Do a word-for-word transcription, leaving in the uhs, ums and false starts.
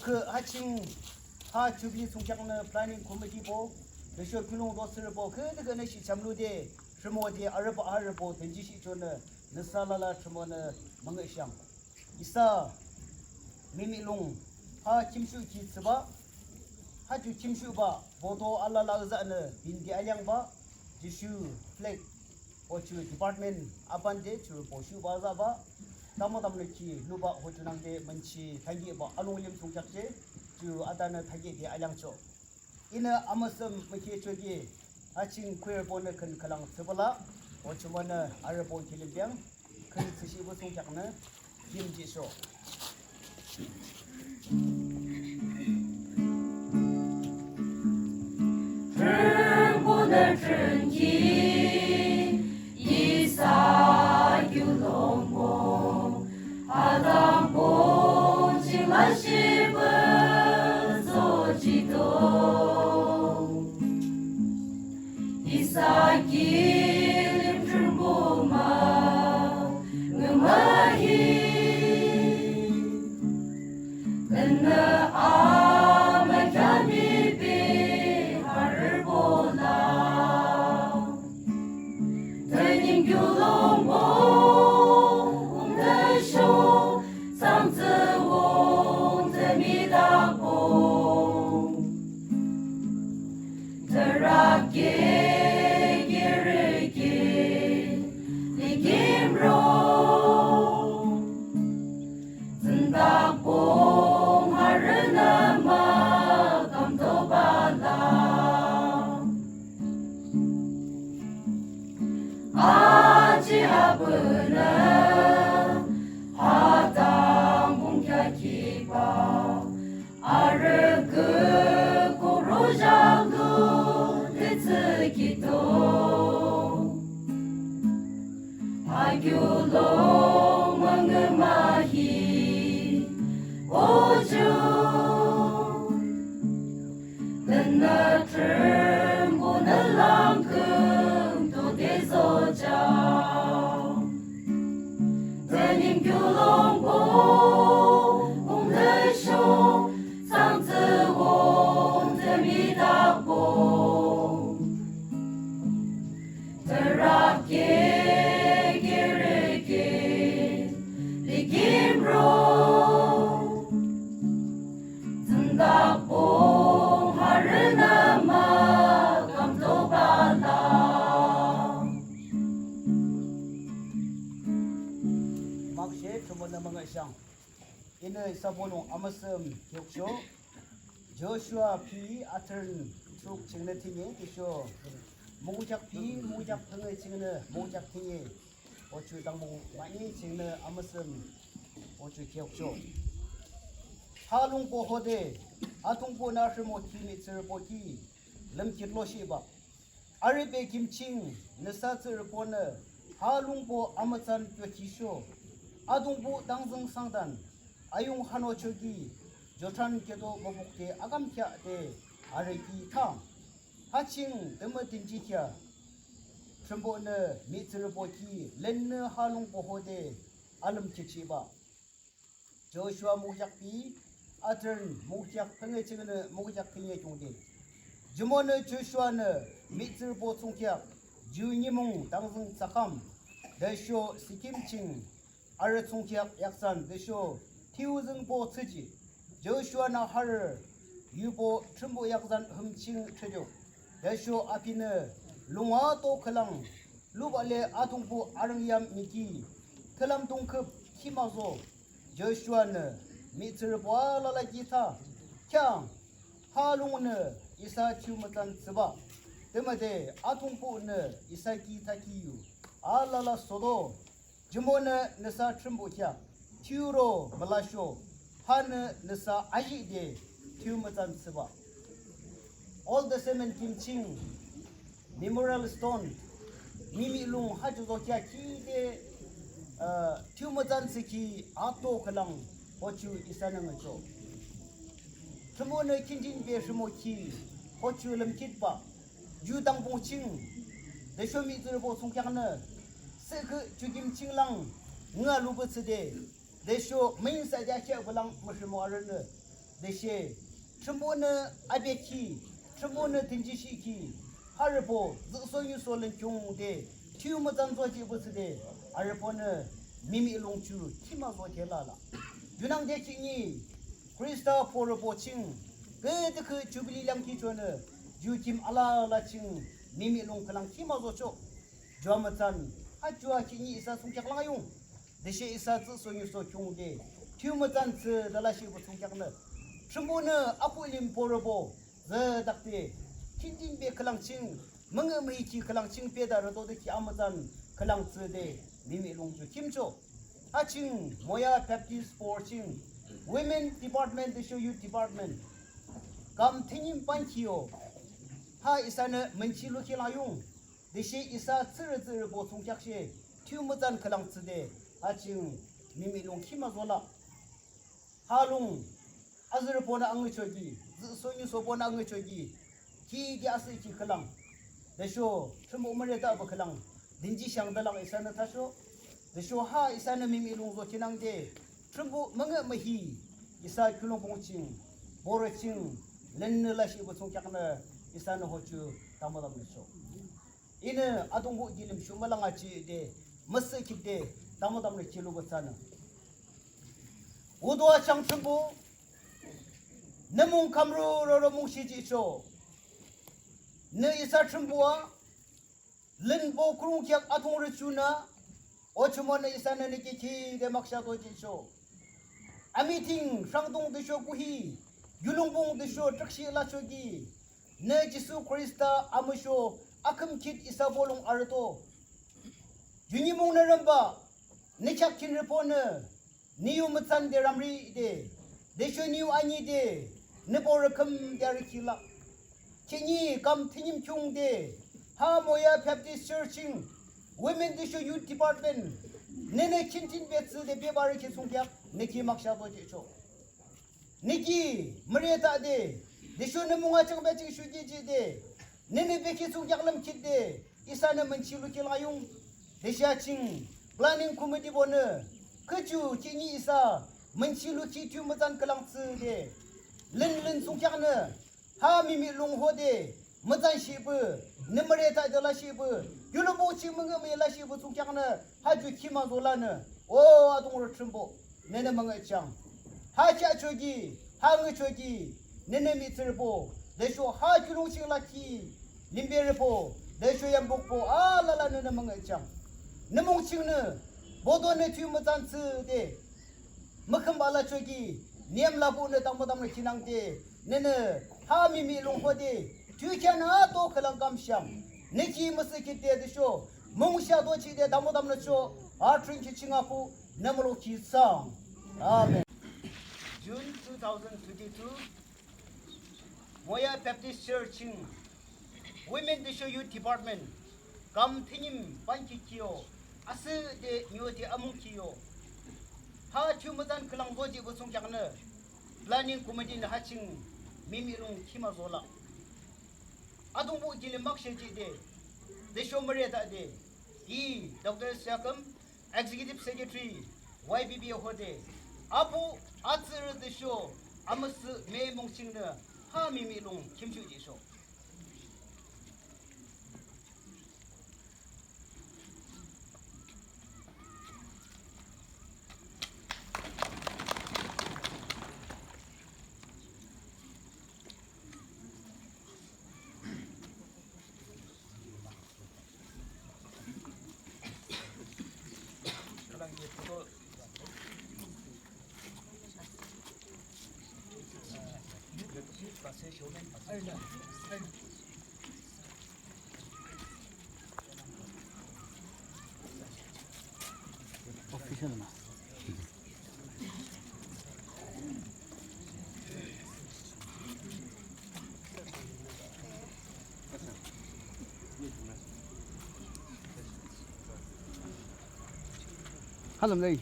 Kü ha ching ha Jubilee thsungkheaknü planning committeebo, tüsho kiulong rüthsürübo küdükhühnü shihchamlude, rhimode arübah harübo dünjishihchonü nüsa alala Thrünpuhnü müngühshang. Isa mihmih lung ha khimshuhkhi thsübah, ha ju khimshuhbah boto alala yüzanü binde aliangbah, tüsho flag hoju department abande ju boshuhbah yüzahbah, tamkhüntamnü ki lubah hoju nangde münchi tankihbah alung lim thsungkheak je, ju atanü tankihde aliangchoh. Inü amüsüh mükhechoki, ha ching choirbonü khün khülang thsübah lah, hoju münü arübo kilim biang, khün thsüshihpü thsungkheaknü, kim jihsho. Thrünpuhnü thrünkhi, isa kiulongbo, atangbo ching lashihpü zojihdo. Isa kilim Thrünpuh müngühmühi. Khün nü amükheah mibe harübo lah. Tüning kiulongbo wungdüsho, sangtsü wung tümüdakbo. Türakhe kereke likimro. Tsündakbong harünü mükümtobah lah. Aji abünü ha dangpung kheakibah arü kükoro jalu de tsükhido. Akiulong müngühmühi oju. Khün nü Thrünpuhnü lang khümto de zojang. Tüning kiulongbo wungdüsho, sangtsü wung tümüdakbo. Türakhe kereke likimro. Tsündakbong harünü mükümtobah lah. Makshe Thrünpuhnü müngühshang. Inü isa bolung amüsüh kheakcho. Joshua pi atern truk chingnü thüne tüsho mungkheak pi mungkheak phüngü chingnü mungkheak thüne. Ochu dangpung mahne chingnü amüsüh ochu kheakcho. Ha lungbo hode Atungpuhnü rhimokhi mihtsürübo ki lümkhitloshihbah. Arübe kim ching nüsa tsührübonü ha lungbo amütsan kyokhisho, Atungpuh dangzüng sangdan ayung hanochoki Jordan keto mübukde akam kheahde arü ki tha. Ha ching tümütünkhi kheah Thrünpuhnü mihtsürübo ki lennü ha lungbo hode alümkhichihbah. Joshua mungkheak pi atern mungkheak phüngü chingnü mungkheak phüngü khiungde. Jumonü Joshuanü mihtsürübo thsungkheak ju nimung dangzüng tsakam tüsho Sikim ching arü thsungkheak yakzan tüsho thiyu züngbo thsüjih. Joshuanü harü yubo Thrünpuh yakzan hümching thrütük tüsho apinü lung ato khülang lubah le Atungpuh arüngyam miki khülang dungküp khima zo. Joshuanü mihtsürübo alala ki tha, kheahang, ha lungnü isa thiyumütsan thsübah. Tümüde Atungpuhnü isa ki thakhi yu alala sodo. Jumonü nüsa Thrünpuh kheak thiyuro mülasho, hanü nüsa ajihde thiyumütsan thsübah. Old Testament kim ching Memorial Stone, mihmih lung ha ju zo kheakhide, uh, thiyumütsan thsükhi ato khülang hochu isanü ngücho. Thrünpuhnü khinjinbe rhimokhi hochu lümkhitbah. Ju dangpung ching tüsho mihtsürübo thsungkheaknü sühkhüh ju kim ching lang ngüa lubah thsüde tüsho müinsa de akheah khülang mürhimo arünü Tüshe Thrünpuhnü api ki, Thrünpuhnü dünjishihkhi, harübo zühsoniuso lün khiungde thiyu mütsan zojihpü thsüde, arübonü mihmih lung ju khima zoke alala. Junangde khihni Khrista borübo ching küdükhüh Jubilee leangkhichonü ju khim alala ching mihmih lung khülang khima zochoh. Ju amütsan, ha ju akhihni isa thsungkheak lang ayung. Tüshe isa zühsoniuso khiungde thiyu mütsan thsüde alashihpü thsungkheaknü, Thrünpuhnü akhuhlim borübo züdakde, khinjinbe khülang ching, müngühmühikhi khülang ching bede arüdo de ki amütsan khülang thsüde mihmih lung ju khimchoh. Ha ching Moya Baptist Borü ching Women Department tüsho Youth Department kam thünim pankhi yo, ha isanü münchi lukhi lang ayung. Tüshe isa tsührü tsührübo thsungkheakshe thiyu mütsan khülang thsüde, ha ching mihmih lung khima zola. Ha lung azürübonü angüchoki, zühsoniusobonü angüchoki, ki ki asühkhi khülang, tüsho Thrünpuh müretahpü khülang dünjishang de lang isanü thasho. Tüsho ha isanü mihmih lung zokhi nangde, Thrünpuh müngühmühi isa kiulongpung ching, borü ching lünnü lashihpü thsungkheaknü isanü hoju tamütamnüchoh. Inü Atungpuh kilim shuhmülang achihde müsühkhitde tamütamnü kiulongpung thsanü, O Thrünpuh, nü mung kamruhroro mungshichoh. Nü isa Thrünpuh a, lün bo kurungkheak atungrü junü, o jumonü isanü nü ki khide makshe ato jihchoh. Amiting sangdung tüsho kuhi, yulungbung tüsho trükshih lachoki, nü Jisu Khrista amüsho akhümkhit isa bolung arüdo. Ju nimung nü rhimobah, nü kheak kinrübonü, nü yu mütsande ramride, tüsho nü yu anide, nü borü khümde arükhila. Khihni kam thünim khiungde, ha Moya Baptist Church ching Women tüsho Youth Department, nünü khintinbe thsüde bebah arükhi thsungkheak nü ki makshe ato jihchoh. Nü ki müretahde, tüsho nü mung achangbe ching shuhkhi jihde, nünü bekhi thsungkheak lümkhitde isanü münchi lukhi lang ayung. Tüshe ha ching Planning Committee bonü küju khihni isa münchi lukhi thiyu mütsan khülang thsüde, lün lün thsungkheaknü ha mihmih lung hode mütsanshihpü, nü müretahde lashihpü, yulungbung ching müngühmühi lashihpü thsungkheaknü ha ju khima zolanü, O Atungpuh Thrünpuh, nünü müngühjang. Ha kheahchoki, ha ngüchoki, nünü mihtsürübo, tüsho ha kiulong ching lakhi limberübo, tüsho yampukbo alala nünü müngühjang. Nü mung chingnü botonü thiyu mütsan thsüde mükhümba lachoki, nü yamlabuhnü tamütamnü khinangde, nünü ha mihmih lung hode thiyu kheahnü ato khülang kamshang, nü ki müsühkhitde tüsho mungsha to jihde tamütamnüchoh. Athrün ki ching aku nü mulong ki thsang. Amen. June two thousand twenty-two, Moya Baptist Church ching Women tüsho Youth Department kam thünim pankhi ki yo, asühde nyode amung ki yo, ha thiyu mütsan khülang zojihpü thsungkheaknü Planning Committee nü ha ching mihmih lung khima zola. Atungpuh kilim makshe jihde, tüsho müretahde, I Doctor Siaküm, Executive Secretary, Y B B hode, abuh, atsührü tüsho amüsüh me mung chingnü ha mihmih lung khimshuh jihsho. Hanım ley.